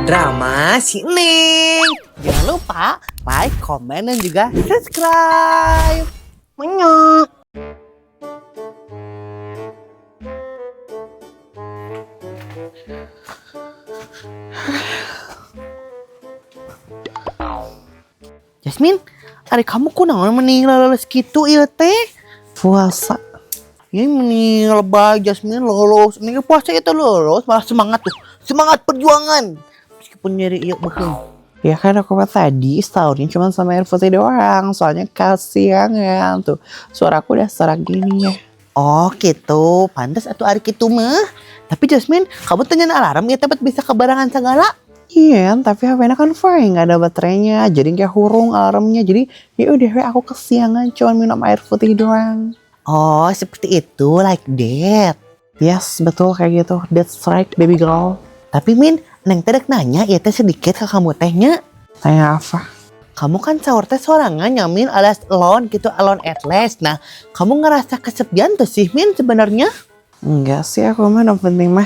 Drama si Neng. Jangan lupa like, komen, dan juga subscribe. Menyok. Jasmine, ari kamu kunaon meni leuleus kitu ieu teh? Puasa. Ini meni lebay Jasmine lulus. Ini puasa itu lulus malah semangat tuh. Semangat perjuangan. Meskipun nyeri ieu beuheung. Ya kan aku mah tadi sahurnya cuma sama air putih doang. Soalnya kasiangan tuh. Suara aku udah serak gini ya. Oh gitu, pantas atuh ari kitu mah. Tapi Jasmine, kamu tanya alarm ya teh bisa kebarangan segala. Iya, tapi HP-nya kan fine, nggak ada baterainya, jadi kayak hurung alarmnya. Jadi ya udah we, aku kesiangan cuma minum air putih doang. Oh, seperti itu, like that. Yes, betul kayak gitu. That's right, baby girl. Tapi Min, Neng teh dek nanya ya teh sedikit ke kamu tehnya. Tanya apa? Kamu kan sahur teh sorangan ya Min, alias alone gitu, alone at last. Nah, kamu ngerasa kesepian tuh sih Min sebenarnya? Enggak sih, aku mah yang penting mah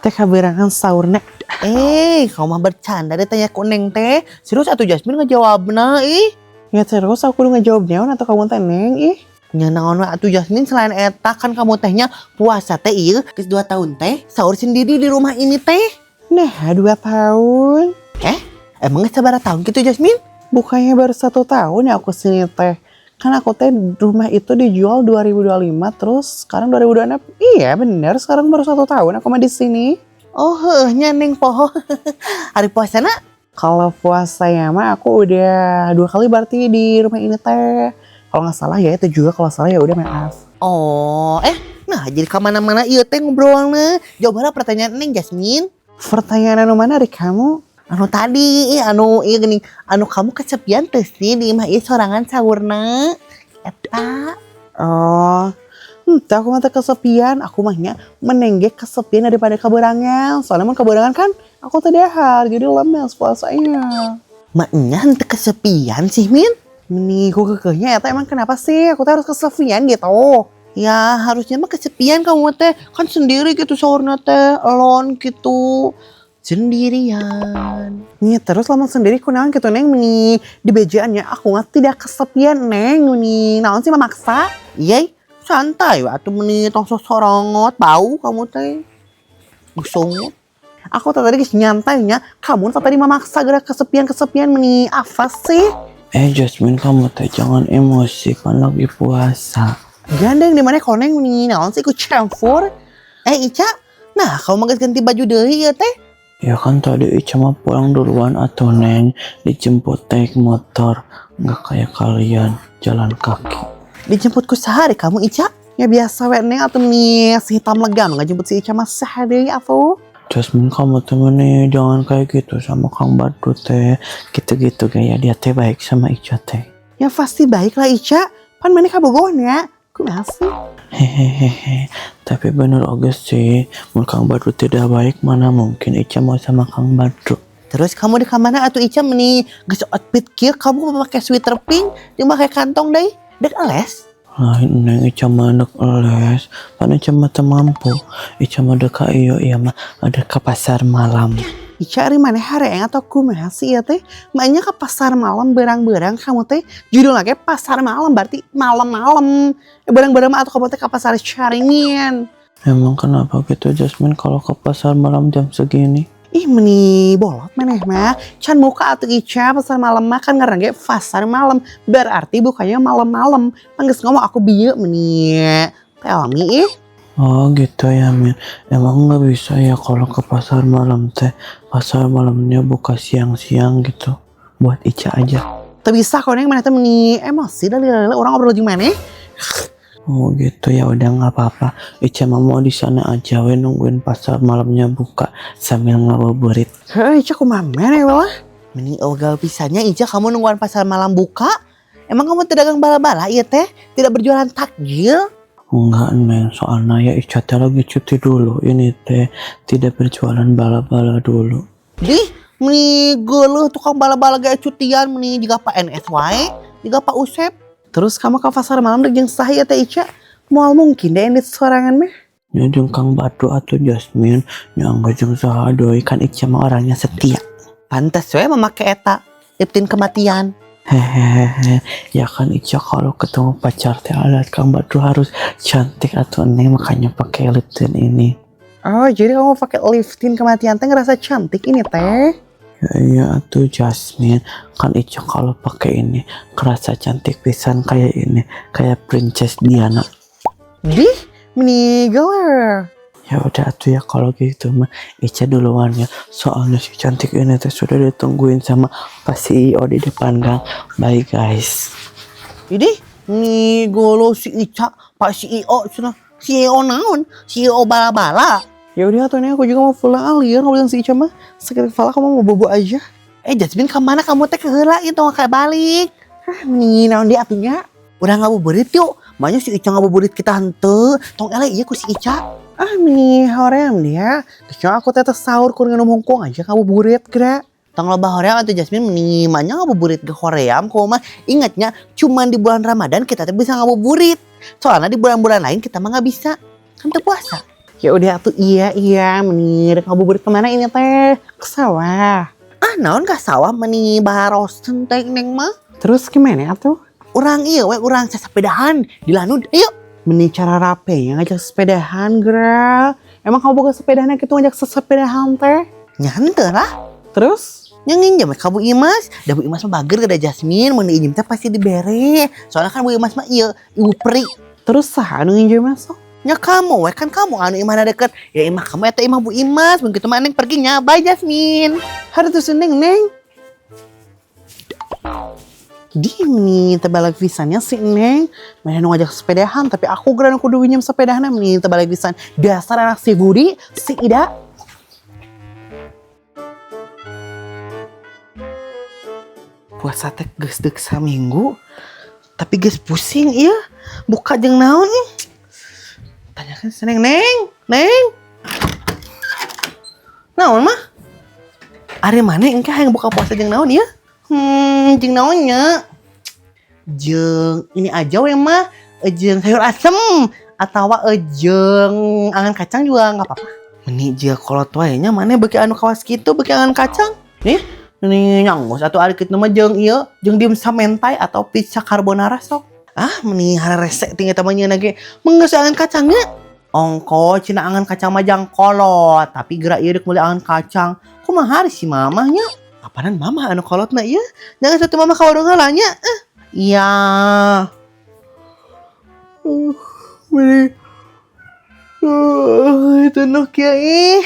teh kaberangan sahurnya. Eh, kamu mah bercanda deh tanya ku Neng teh. Serius atuh Jasmine ngejawabna ih. Ya terus aku udah ngejawab naon atau kamu teh Neng ih. Nya naon we atuh Jasmine selain eta kan kamu tehnya puasa teh ieu geus 2 tahun teh sahur sendiri di rumah ini teh. Nah, 2 tahun. Eh, emangnya sabaraha tahun gitu Jasmine? Bukannya baru 1 tahun ya aku sini teh. Kan aku teh rumah itu dijual 2025 terus sekarang 2026. Iya bener, sekarang baru 1 tahun aku mah di sini. Oh, heuh nya Neng poho. Hari puasana? Kalau puasa ya mah aku udah 2 kali berarti di rumah ini teh. Kalau nggak salah ya itu juga, kalau salah ya udah maaf. Oh, nah jadi kemana-mana ieu teh ngobrolna. Jawab pertanyaan Neng Jasmine. Pertanyaan anu mana dari kamu? Anu tadi, ih, anu ieu geuning, anu kamu kesepian teh sih di imah ieu sorangan sahurna. Eta. Oh, entah aku mah teh kesepian, aku mah nya menenggek kesepian daripada keberangan. Soalnya mun keberangan kan aku teh dahar, jadi lemes puasanya. Maknya henteu kesepian sih, Min. Meni ku kekehnya eta emang kenapa sih? Aku teh harus kesepian gitu. Ya harusnya mah kesepian kamu teh, kan sendiri gitu sahurna teh, alone gitu. Sendirian. Nih terus lama sendiri kunaon gitu Neng, meni di bejaannya aku mah tidak kesepian Neng, meni naon sih memaksa? Iya, santai we atuh meni tong sosorongot bau kamu teh. Gusongot. Aku tadi geus nyantainya, kamu tadi memaksa gerak kesepian-kesepian meni apa sih? Jasmine kamu teh jangan emosi kan lagi puasa. Gandeng di mana koneng meni naon sih ikut campur? Ica, nah kamu mah geus ganti baju deui ya teh? Ya kan tadi Ica mah pulang duluan atau Neng dijemput naik motor, nggak kayak kalian jalan kaki. Dijemput ku saha ari kamu Ica? Ya biasa we Neng atau nih si hitam legam nggak jemput si Ica mah saha deui atuh. Jasmine kamu temen nih jangan kayak gitu sama Kang Badru teh, gitu-gitu gaya dia teh baik sama Ica teh. Ya pasti baik lah Ica, pan maneh kabogohna. Kumaha sih? Hehehehe, tapi bener oge sih, mun Kang Badru tidak baik mana mungkin Ica mau sama Kang Badru. Terus kamu di kamana atuh Ica meni geus outfit kieu kamu pakai sweater pink jeung pakai kantong deui, dek les? Lain Neng Ica mah dek les, pan Ica mah teu mampu. Ica mah dek ka ieu ieu mah ada ke pasar malam. Ica ari maneh hareeng atau kumaha sih ieu teh? Maenya ke pasar malam berang-berang kamu teh. Judulna ge pasar malam berarti malam-malam. Berang-berang mah atau kamu teh ke pasar Caringin. Emang kenapa gitu Jasmine kalau ke pasar malam jam segini? Ih meni bolot maneh mah. Can muka atuh Ica pasar malam mah kan ngaran ge pasar malam. Berarti bukannya malam-malam. Pan geus ngomong aku bieu meni. Tell me ih. Oh gitu ya Min. Emang nggak bisa ya kalau ke pasar malam teh. Pasar malamnya buka siang-siang gitu. Buat Ica aja. Teu bisa kok Neng maneh teh meni emosi da lila-lila urang ngobrol jeung maneh. Oh gitu ya udah nggak apa-apa. Ica mah mau di sana aja we nungguin pasar malamnya buka sambil ngabuburit. Heuh Ica kumaha maneh lah. Meni ogah pisannya Ica kamu nungguan pasar malam buka? Emang kamu tidak dagang bala-bala iya teh? Tidak berjualan takjil? Enggak Neng, soalnya ya Ica teh lagi cuti dulu. Ini teh tidak berjualan bala-bala dulu. Dih, meni geuleuh tukang bala-bala gaya cutian meni jiga Pak NS wae, jiga Pak Usep. Terus kamu ke pasar malam dek jeung saha ieu teh Ica? Moal mungkin deh indit sorangan mah. Ya jeung Kang Badru atau Jasmine, nya enggak jeung saha deui kan Ica mah orangnya setia. Pantes we memakai eta lip tint kematian. Hehehe, ya kan Ica kalau ketemu pacar teh alat Kang Badru harus cantik atau Neng, makanya pakai lip tint ini. Oh, jadi kamu pakai lip tint kematian teh ngerasa cantik ini teh? Ya iya tuh Jasmine, kan Ica kalau pakai ini kerasa cantik pisan kayak ini, kayak Princess Diana. Dih, meninggal. Ya udah tuh ya kalau gitu mah Ica duluan ya. Soalnya si cantik ini teh sudah ditungguin sama Pak CEO di depan gang. Bye guys. Ini nih golo si Ica, Pak CEO cenah. CEO naon? CEO bala-bala. Ya udah tuh nih aku juga mau pulang ah, liar ngobrol si Ica mah. Sakit kepala, kamu mau bobo aja. Eh Jasmine, kemana kamu teh keheula itu kayak balik? Hah, nih naon dia atuh nya? Udah ngabuburit yuk. Makanya si Ica ngabuburit kita henteu. Tong eleh ieu ku si Ica. Ah, nih hoream dia. Terus aku teh sahur kur nginum hongkong aja ngabuburit geura. Tong loba hoream atuh Jasmine, meni manya ngabuburit ke hoream kumaha mah. Ingatnya cuman di bulan Ramadan kita teh bisa ngabuburit. Soalnya di bulan-bulan lain kita mah nggak bisa. Kan teu puasa. Ya udah atuh, iya meni rek ngabuburit kemana ini teh? Ke sawah. Ah, naon ka sawah, meni barosen teh Neng mah. Terus gimana atuh? Urang ieu we, urang sasapedahan di Lanud. Ayo. Meni cara rape yang ngajak sepedahan geura. Emang kamu boga sepedanya gitu ngajak sesepedahan teh? Nya henteu lah. Terus? Yang nginjem ka Bu Imas. Da Bu Imas mah bager gede Jasmine, mun diinjem teh pasti dibere. Soalnya kan Bu Imas mah ieu ibu peri. Terus saha anu nginjem masuk? Nya kamu we, kan kamu anu imahna deket. Ya imah kamu eta imah Bu Imas. Mun kitu mah Neng pergi nya. Bye Jasmine. Hari tuh Neng, Neng. Di nih terbalik pisannya si Neng. Mana nu ngajak sepedahan tapi aku geura nu kudu nginjem sepedahna, meni terbalik pisan. Dasar anak si Budi, si Ida. Puasa teh geus deuk saminggu tapi geus pusing ieu. Buka jeung naon ih? Tanyakan si Neng, Neng, Neng. Naon mah? Ari mana engke hayang buka puasa jeung naon ieu? Jeung naon nya? Jeung ini aja we mah, jeung sayur asem atau jeung angan kacang juga nggak apa-apa. Meni jeung kolot wae nya maneh beuki anu kawas kitu beuki angan kacang. Nih, nih nyangos atau ari kitu mah jeung ieu, jeung dimsum mentai atau pizza carbonara sok. Ah, meni harese tinggal eta mah nyeuna ge. Menggeus angan kacangnya. Ongko cina angan kacang mah jang kolot, tapi gerak ieu deuk meuli angan kacang. Kumaha ari si mamah nya? Apanan mama anu kolotna ieu? Jangan satu mama ka warung heula nya. Eh, iya. Meni. Itu nuk ya ih.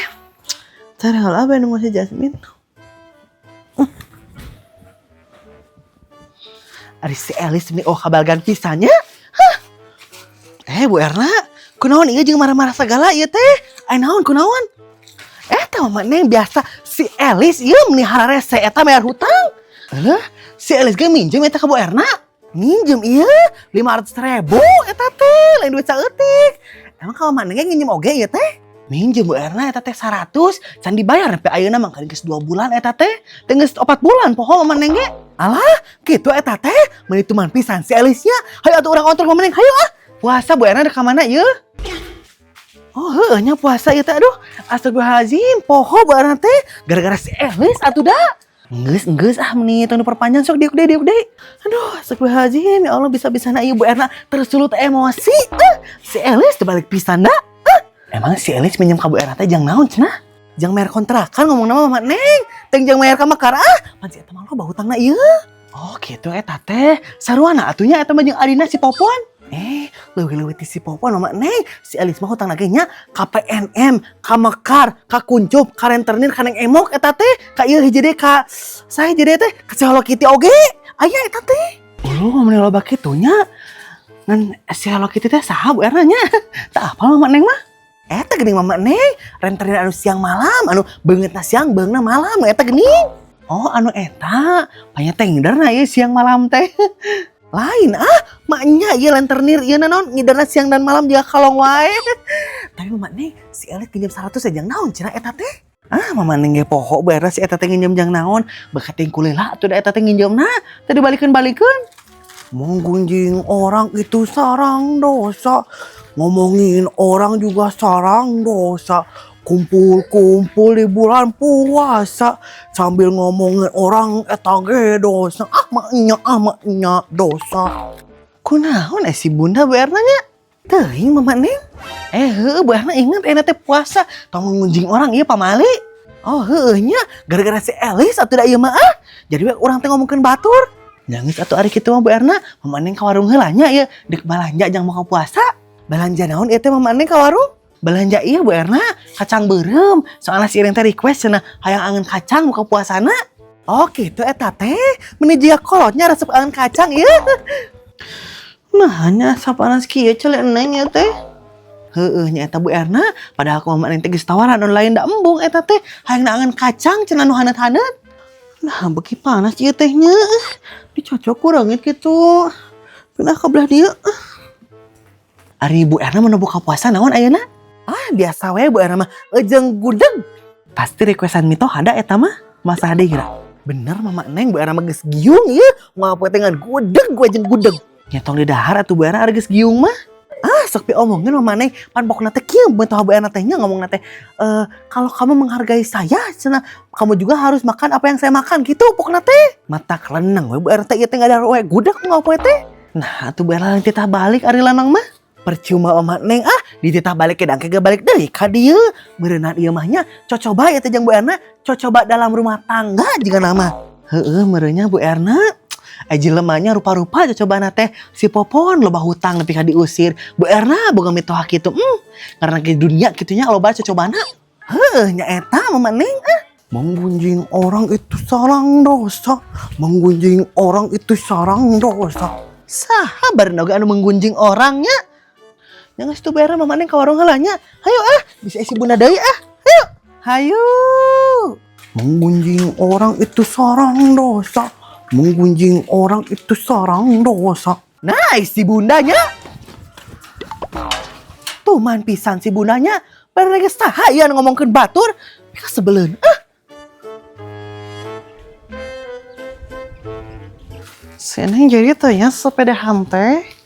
Cari hal apa nunggu si Jasmine? Ari si Elis ini oh kabalgan pisannya. Hah? Eh Bu Erna, kunaon ieu jeung marah-marah segala ieu teh? Ai naon kunaon? Eh teh mama Neng biasa si Elis ieu meni hararese eta bayar hutang. Alah, si Elis ge minjem eta ka Bu Erna. Minjem ieu 500 ribu eta teh, lain duit saeutik. Emang ka mama Neng ge nginjem oge ieu teh? Minjem Bu Erna eta teh 100, can dibayar sampai ayeuna mah geus 2 bulan eta teh. Teh geus 4 bulan poho mama Neng ge. Alah, gitu eta teh, meuni tuman pisan si Elisnya. Hayu atuh urang kontrol mama Neng, hayu ah. Puasa Bu Erna rek ka mana ieu? Oh, heueuh nya puasa ieu teh, aduh. Astagfirullahalazim, poho Bu Erna teh gara-gara si Elis atuh da. Geus geus ah, meni tong diperpanjang, sok diuk deui, diuk deui. Aduh, astagfirullahalazim, ya Allah, bisa-bisana ieu Bu Erna tersulut emosi. Eh, si Elis terbalik pisan da. Eh, emang si Elis minjem ka Bu Erna teh jang naon cenah? Jang bayar kontrakan ngomong nama Mama Neng. Teng jang bayar ka Mekar ah. Pan si eta mah loba hutangna ieu. Oh, gitu eta teh. Saruana atuh nya eta mah jeung adina si Popon. Eh, leuwih-leuwih ti si Popon Mama Neng, si Elis mah hutang lagi nya ka PNM, ka Mekar, ka Kuncup, ka Rentenir, ka Neng Emok eta teh, ka ieu hiji deui ka saya jadi teh ka si Hello Kitty oge. Aya eta teh. Uluh, ngomongin loba kitu nya. Ngan si Hello Kitty teh saha Bu Erna nya? Teu apal Mama Neng mah. Eta geuning Mama Neng, rentenir anu siang malam, anu beungeutna siang, beungna malam, eta geuning. Oh, anu eta, banyak tengderna ieu siang malam teh. Lain ah, maknya ieu rentenir ieu naon ngiderna siang dan malam juga kalong wae. Tapi Mama Neng, si Elis pinjam 100 jang naon cenah eta teh? Ah, Mama Neng ge poho Bu Erna si eta teh nginjem jang naon. Bekating kulila atuh da eta teh nginjemna, teh dibalikeun-balikeun. Menggunjing orang itu sarang dosa. Ngomongin orang juga sarang dosa. Kumpul-kumpul di bulan puasa sambil ngomongin orang eta ge dosa. Ah maknya, ah maknya dosa. Kunaon si Bunda Bu Erna nya? Teuing Mama Neng. Heueuh Bu Erna inget enak teh puasa tong ngunjing orang ieu pamali. Oh heueuh nya gara-gara si Elis atuh da ieu mah ah. Jadi we urang teh ngomongkeun batur. Nangis atuh ari kitu mah Bu Erna, Mama Neng ka warung heula nya ieu deuk balanja jang mau ka puasa. Balanja naon ieu teh Mama Neng ka warung? Belanja iya Bu Erna, kacang beureum. Soalnya si Iren teh request cenah hayang angen kacang buka puasana. Oh gitu eta teh, meni jiga kolotnya resep angen kacang ieu. Nah, hanya sapanas kieu cele neng ya teh. Heueuh nya eta Bu Erna, padahal aku Mama Neng teh geus tawaran online da embung eta teh hayang angen kacang cenah nu haneut-haneut. Nah, beki panas ieu teh nya. Dicocok kurangit gitu. Pindah ke belah dieu. Ari Bu Erna mau buka puasa naon ayeuna? Ah, biasa we Bu Erna mah ejeng gudeg. Pasti requestan mitoha da eta mah. Masa deui geura. Bener Mama Neng Bu Erna mah geus giung ieu. Moal poe teh ngan gudeg we jeung gudeg. Nya tong didahar atuh Bu Erna ari geus giung mah. Ah, sok omongin Mama Neng pan pokna teh kieu mitoha Bu Erna teh nya ngomongna teh kalau kamu menghargai saya cenah kamu juga harus makan apa yang saya makan gitu pokna teh. Mata keleneng we Bu Erna teh ieu teh ngadahar we gudeg moal poe teh. Nah, atuh Bu Erna titah balik ari lanang mah. Percuma Mama Neng ah dititah balik ke dangke ge balik deui ka dieu. Meureunna ieu mah nya cocoba ieu teh jeung Bu Erna, cocoba dalam rumah tangga jiga nama. Heueuh meureunnya Bu Erna. Jelemanya rupa-rupa cocobana teh si Popon loba hutang nepi ka diusir. Bu Erna boga mitoha kitu. Karena ke dunia kitunya loba cocobana. Heueuh nya eta Mama Neng ah. Menggunjing orang itu sarang dosa. Menggunjing orang itu sarang dosa. Saha bareng oge anu menggunjing orangnya? Yang geus tuh Bu Erna Mama Neng ka warung heula nya. Hayu ah, bisa si Bunda deui ah. Hayu. Hayu. Menggunjing orang itu sarang dosa. Menggunjing orang itu sarang dosa. Nah, si bundanya. Tuman pisan si bundanya. Bareng geus saha ieu anu ngomongkeun batur. Kasebeleun. Ah. Si Neng jadi teh nya sepedahan teh.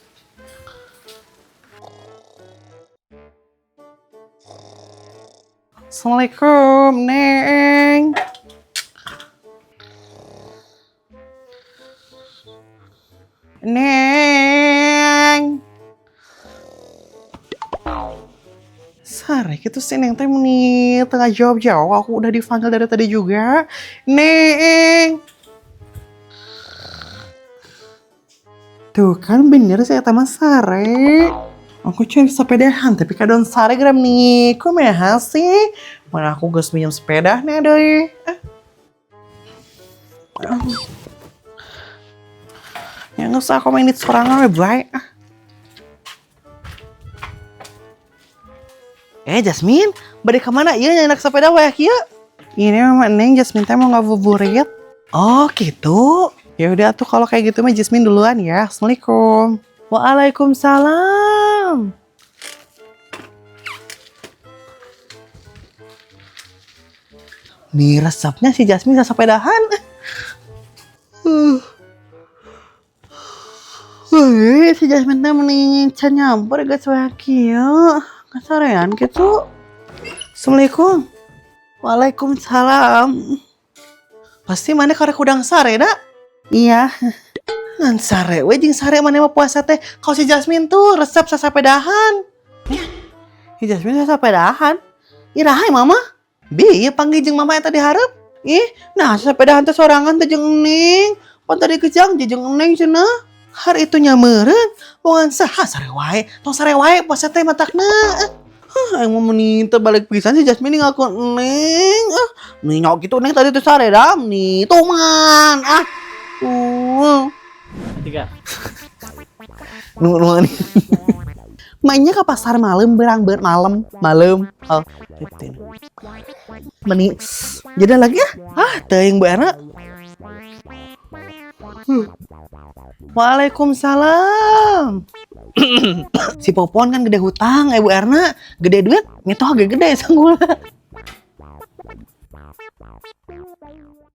Assalamualaikum, Neng. Neng. Sare gitu sih Neng teh meni tengah jawab-jawab. Aku udah dipanggil dari tadi juga. Neng. Tuh kan bener sih eta mah sare. Aku cari sepedahan tapi kadon sare gram nih. Kumaha sih? Mana aku geus minjem sepeda nih deui. Ya nggak usah aku main di sorangan we bae. Jasmine, bade ka mana ieu nyandak sepeda wae kieu? Ini Mama Neng Jasmine teh mau ngabuburit. Oh, gitu. Ya udah tuh kalau kayak gitu mah Jasmine duluan ya. Assalamualaikum. Waalaikumsalam. Nih resepnya si Jasmine sasepedahan. Wih, si Jasmine teh mending can nyamper geus wae kieu. Kasarean kitu. Assalamualaikum. Waalaikumsalam. Pasti mana karek udang sare da? Iya. Ngan sare we jeung sare mana mah puasa teh. Kalau si Jasmine tuh resep sasapedahan. Si Jasmine sasapedahan. Iraha mama? Bi, ieu panggil jeung mama eta dihareup. Ih, nah sasapedahan teh sorangan teh jeung Neng. Pan tadi kejang jeung Neng cenah. Har itu nya meureun, bongan saha sare wae. Tong sare wae puasa teh matakna. Hah, aing mah meni teu balik pisan si Jasmine ngaku Neng. Ah, nih nyok gitu Neng tadi teh sare dam nih. Tuman. Ah. 3. Nunggu nih. Mainnya ke pasar malam berang ber malam malam. Oh, gitu. Meni jadi lagi ya? Ah, teuing Bu Erna. Waalaikumsalam. Si Popon kan gede hutang, Bu Erna gede duit, ngetoh gede sanggul.